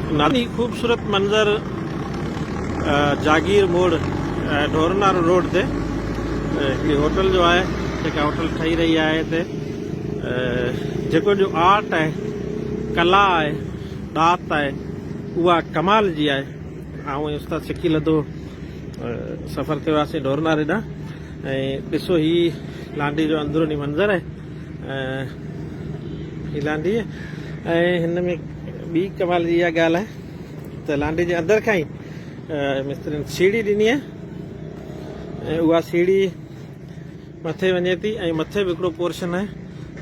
هي خوبصورت منظر جاگير موڙ ڍورنارو روڊ تي هڪڙي هوٽل جو آهي جيڪا هوٽل ٺهي رهي آهي هتي جيڪو جو آرٽ آهي ڪلا آهي ڏات آهي اها ڪمال جي آهي. آئون ۽ استاد شڪيل اڌو سفر تي هئاسين ڍورناري ڏانهن ۽ ڏسو هي لانڍي جو اندروني منظر آهي هي لانڍي ۽ هن ۾ ٻي ڪمال جي اها ڳالهه آهي ته لانڍي جي اندر کان ئي مسترين سيڙهي ڏني آهي ۽ اها سيڙهي مٿي وڃي ٿي ۽ مٿي به هڪڙو پورشن آهي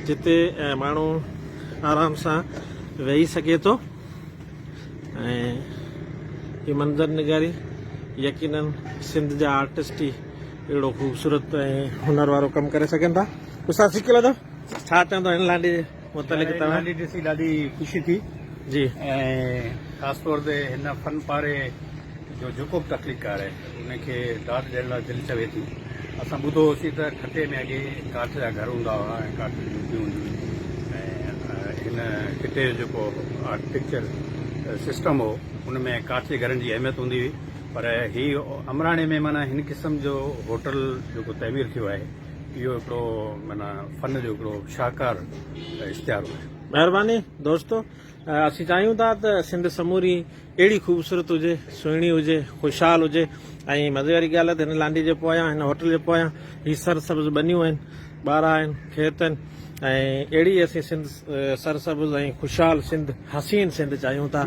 جتي ماڻهو آرام سان ويهي سگهي ٿو ۽ هي منظر نگاري يقينن سنڌ جا آرٽسٽ ئي اهڙو خوبصورت ۽ هنر وارو ڪم ڪري سگهن ٿا. استاد سڪيل ادا ڇا چوندو هن لانڍي جي متعلق توهان؟ لانڍي ڏسي ڏاڍي خوشي ٿي جي ۽ خاص طور تي هن فن پاري جو جيڪو به تخليقڪار آهي ان کي داد ڏيڻ لاء دل چوي ٿي. اسان ٻڌو هوسين ته ٺٽي ۾ اڳي ڪاٺ جا گهر هوندا هئا ۽ ڪاٺ جون جهوپڙيون هونديون هيون ۽ هن خطي جو جيڪو آرڪيٽيڪچر سسٽم هو ان ۾ ڪاٺ جي گهرن جي اهميت هوندي هئي پر هي امراڻي ۾ معنيٰ هن قسم جو هوٽل جيڪو تعمير ٿيو آهي اهو هڪڙو معنيٰ فن جو هڪڙو شاهڪار اشتهار آهي. مهرباني دوستو اسين چاهيون ٿا ته سنڌ سموري اهڙي خوبصورت هجي، سهڻي هجي، خوشحال هجي ۽ مزي واري ڳالهه آهي ته هن لانڍي جي پويان هن هوٽل جي پويان هي سر سبز ٻنيون آهن، ٻارا آهن، کيت آهن ۽ اهڙي اسين سنڌ سر سبز ۽ خوشحال سنڌ حسين سنڌ چاهيون ٿا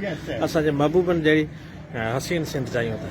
اسان جي محبوبن جهڙي حسين سنڌ چاهيون ٿا.